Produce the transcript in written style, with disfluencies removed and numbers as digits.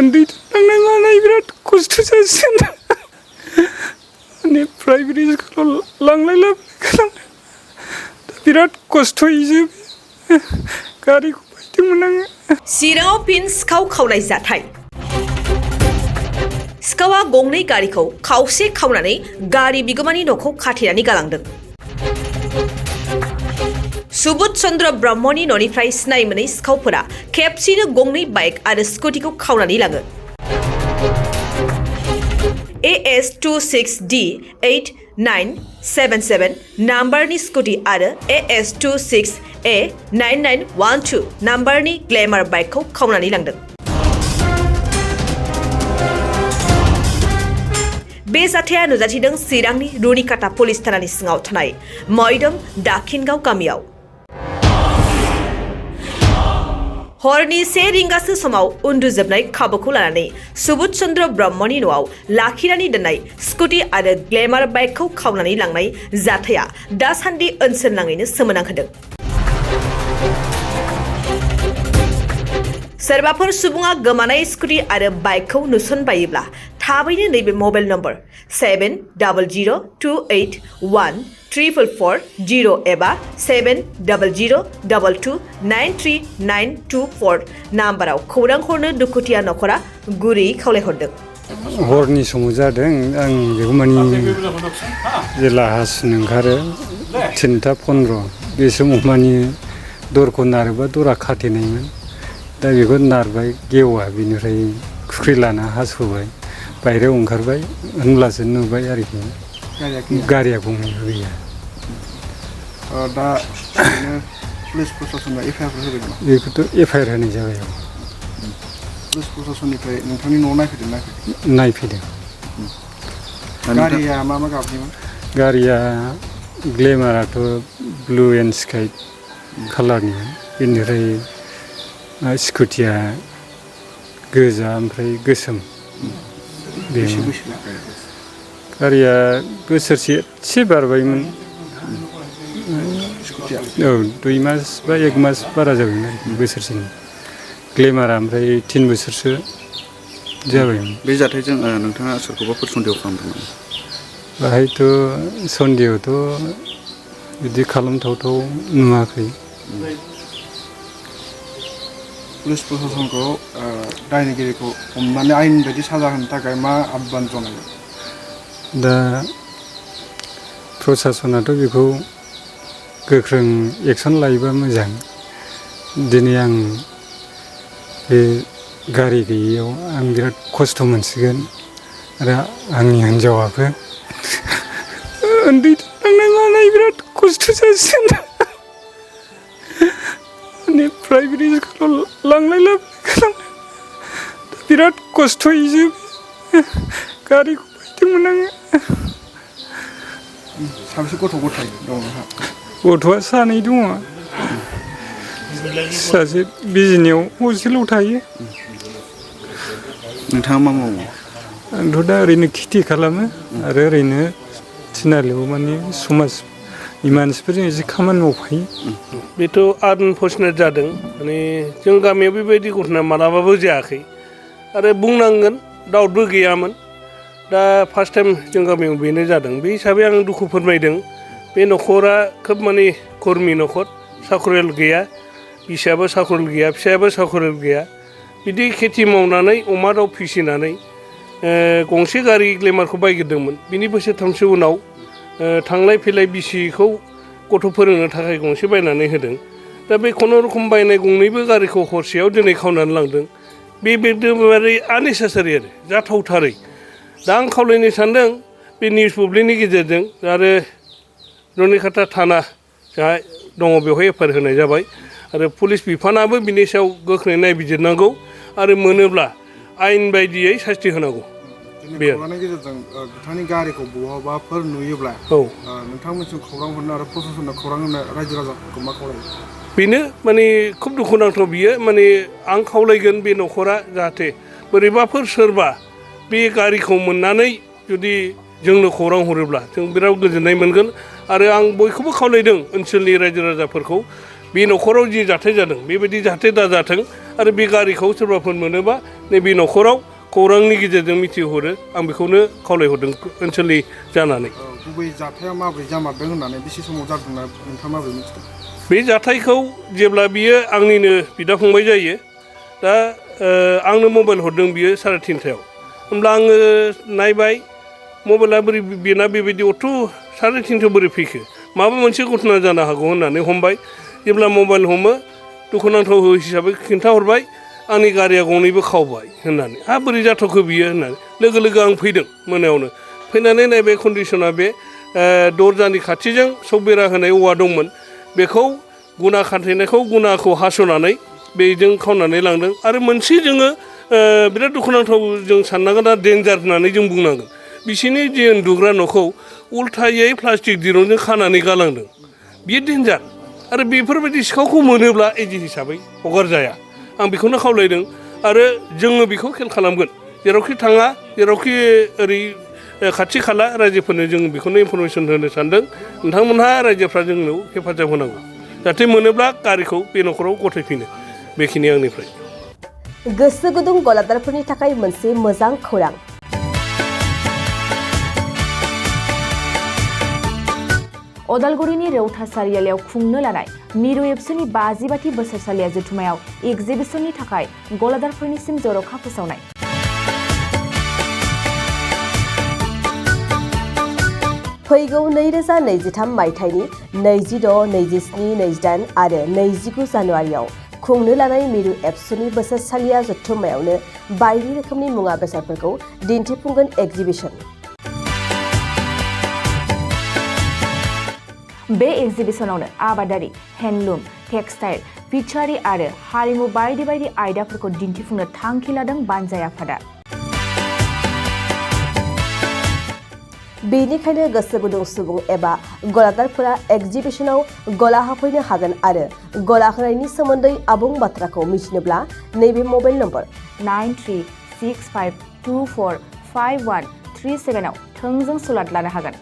उन्दै थांनाय मानाय बिराद खस्थ' जासिगोन माने प्राइभेट स्कुलाव लांलाय लाबोलाय खालामनो बिराद खस्थ'यै गारिखौ बायदोंमोन आङो। चिराङाव फिन सिखाव खावनाय जाथाय। सिखावा गंनै गारिखौ खावसे खावनानै गारि बिगोमानि न'खौ खाथेनानै गालांदों। सुबुध चन्द्र ब्रह्मनि न'निफ्राय सिनाय मोनै सिखावफोरा खेबसेनो गंनै बाइक आरो स्कुटिखौ खावनानै लाङो। AS26D8977 नाम्बारनि स्कुटि आरो AS26A9912 नाम्बारनि ग्लेमार बाइकखौ खावनानै लांदों। बे जाथाया नुजाथिदों चिरांनि रुनिकाटा पुलिस थानानि सिङाव थानाय मयदम दाखिनगाव गामियाव। हरनि 1 रिंगासो समाव उन्दुजोबनाय खाबुखौ लानानै सुबुध चन्द्र ब्रह्मनि न'आव लाखिनानै दोननाय स्कुटि आरो ग्लेमार बाइकखौ खावनानै लांनाय जाथाया दासान्दि ओनसोलनाङैनो सोमोनांहोदों। सोरबाफोर सुबुङा गोमानाय स्कुटि आरो बाइकखौ नुसनबायोब्ला थाबैनो नैबे मबाइल नम्बर 7002814440 एबा 7002229394 नाम्बाराव खौरां हरनो दुखुथिया नखरा गुरैयै खावलायहरदों। हरनि समाव जादों आं बेखौ माने जेला हासिन ओंखारो 3:15 बे समाव माने दरखौ नारोबा दरा खाथेनायमोन। दा बेखौ नारबाय गेवा बेनिफ्राय खुख्रि लाना हास'बाय बायहेरायाव ओंखारबाय होनब्लासो नुबाय आरोखि गारिया गंनैबो गैया। दा पुलिस प्रशासना एफआइआर होबाय नामा? बेखौथ' एफआइआर होनाय जाबाय। पुलिस प्रशासननिफ्राय नोंथांनि न'आव नायफैदों। गारिया मा गाबनिमोन? गारिया ग्लेमाराथ' ब्लु एन्ड स्काइ कालारनिमोन। बेनिफ्राय स्कुटिया गोजा ओमफ्राय गोसोम। गारिया बोसोरसे एसे बारबायमोन। औ 2 मास बा 1 मास बारा जाबायमोन आरोखि बोसोरसेनि। ग्लेमारा ओमफ्राय 3 बोसोरसो जाबायमोन। बे जाथायजों नोंथाङा सोरखौबाफोर सन्देह खालामदोंमोन? बाहायथ' सन्देहथ' बिदि खालामथावथाव नुवाखै। पुलिस प्रशासनखौ दायनिगिरिखौ हमनानै आयेन बायदि साजा होनो थाखाय मा आह्वान जनायो? दा प्रशासनाथ' बेखौ गोख्रों एक्सन लायोबा मोजां। दिनै आं बे गारि गैयैयाव आं बिराद खस्थ' मोनसिगोन आरो आंनि हिन्जावाबो उन्दै थांनाय मानाय बिराद खस्थ' जासिगोन माने प्राइभेट स्कुलाव लांलाय लाबोलाय खालामनो बिराद खस्थ'यै गारिखौ बायदोंमोन आङो। साबेसे गथ' गथाय दं नोंहा? गथ'आ 2 दङ। सासे बिजनियाव हस्टेलाव थायो। नोंथाङा मा मावो? आंथ' दा ओरैनो खेथि खालामो आरो ओरैनो थिनालियाव माने समाजनि मानसिफोरजों एसे खामानि मावफायो। बेथ' आनफर्चुनेट जादों। माने जों गामियाव बेबायदि घटना मालाबाबो जायाखै आरो बुंनांगोन डाउटबो गैयामोन। दा फार्स्ट टाइम जों गामियाव बेनो जादों। बे हिसाबै आं दुखु फोरमायदों। बे न'खरा खोब माने कर्मि न'खर, साख्रियाल गैया, बिसियाबो साख्रियाल गैया, फिसायाबो साख्रियाल गैया। बिदि खेथि मावनानै अमा दाउ फिसिनानै गंसे गारि ग्लेमारखौ बायग्रोदोंमोन। बिनि बोसोरथामसो उनाव थांलाय फैलाय बिसिखौ गथ' फोरोंनो थाखाय गंसे बायनानै होदों। दा बे खुनुरुखुम बायनाय गंनैबो गारिखौ हरसेयाव दिनै खावनानै लांदों। बे एकदमबारे आननेसेसारि आरो जाथावथारै। दा आं खावलायनो सानदों बे निउस बुब्लिनि गेजेरजों आरो रुनिकाटा थाना जाहा दङ बेवहाय एफआइआर होनाय जाबाय आरो पुलिस बिफानाबो बिनि सायाव गोख्रै नायबिजिरनांगौ आरो मोनोब्ला आयेन बायदियै सास्ति होनांगौ। बे गेजेरजों बिथांनि गारिखौ बहाबाफोर नुयोब्ला नोंथांमोनसिम खौरां हरनो आरो प्रशासननो खौरां होनो रायजो राजाफोरखौ मा खावलायो? बेनो माने खुब दुखुनांथाव बियो। माने आं खावलायगोन बे न'खरा जाहाथे बोरैबाफोर सोरबा बे गारिखौ मोननानै जुदि जोंनो खौरां हरोब्ला जों बिराद गोजोननाय मोनगोन आरो आं बयखौबो खावलायदों ओनसोलनि रायजो राजाफोरखौ बे न'खराव जि जाथाय जादों बेबायदि जाहाथे दाजाथों आरो बे गारिखौ सोरबाफोर मोनोबा नैबे न'खराव खौरांनि गेजेरजों मिथिहरो आं बेखौनो खावलायहरदों ओनसोलनि जानानै। गुबै जाथाया माबोरै जामारदों होननानै बेसे समाव जादोंना नोंथाङा माबोरै मिथिदों? बे जाथायखौ जेब्ला बियो आंनिनो बिदा फंबाय जायो दा आंनो मबाइल हरदों बियो 3:30 होमब्ला आङो नायबाय मबाइला बोरै बेना बेबायदि 3:30 बोरै फैखो माबा मोनसे घटना जानो हागौ होननानै हमबाय। जेब्ला मबाइल हमो दुखुनांथाव हिसाबै खिन्थाहरबाय आंनि गारिया गंनैबो खावबाय होननानै। बोरै जाथ'खो बियो होननानै लोगो लोगो आं फैदों मोनायावनो फैनानै नायबाय कन्डिसना बे दरजानि खाथिजों सक बेरा होनाय औवा दंमोन बेखौ गुना खाथेनायखौ गुनाखौ हास'नानै बेजों खावनानै लांदों। आरो मोनसे जोङो बिराद दुखुनांथाव जों साननांगोन दा डेन्जार होननानै जों बुंनांगोन बिसोरनि जे उन्दुग्रा न'खौ उल्थायै प्लास्टिक दिरुंजों खानानै गालांदों। बियो डेन्जार आरो बेफोरबायदि सिखावखौ मोनोब्ला एजि हिसाबै हगारजाया आं बेखौनो खावलायदों। आरो जोङो बेखौ खेल खालामगोन जेरावखि थाङा जेरावखि ओरै खाथि खाला रायजोफोरनो जों बेखौनो इनफरमेसन होनो सानदों नोंथांमोनहा रायजोफ्रा जोंनाव हेफाजाब होनांगौ जाहाथे मोनोब्ला गारिखौ बे न'खराव गथायफिनो। बेखिनि आंनिफ्राय। गोसो गुदुं गलादारफोरनि थाखाय मोनसे मोजां खौरां। अदालगुरिनि रौता सारियालियाव खुंनो लानाय मिरु एबसुनि 50 बोसोरसालिया जथुमायाव एगजिबिसननि थाखाय गलादारफोरनिसिम जर'खा फोसावनाय। फैगौ 2023 मायथाइनि 26, 27, 28 आरो 29 जानुवारियाव खुंनो लानाय मिरु एबसुनि बोसोरसालिया जथुमायावनो बायदि रोखोमनि मुवा बेसादफोरखौ दिन्थिफुंगोन एगजिबिसन। बे एगजिबिसनावनो आबादारि, हेन्डलुम, टेक्सटाइल, फिचारि आरो हारिमु बायदि बायदि आयदाफोरखौ दिन्थिफुंनो थांखि लादों बानजाय आफादा। बेनिखायनो गोसो गुदुं सुबुं एबा गलादारफोरा एगजिबिसनाव गला होफैनो हागोन आरो गला होनायनि सोमोन्दै आबुं बाथ्राखौ मिथिनोब्ला नैबे मबाइल नम्बर 9365245137 आव थोंजों सुलाद लानो हागोन।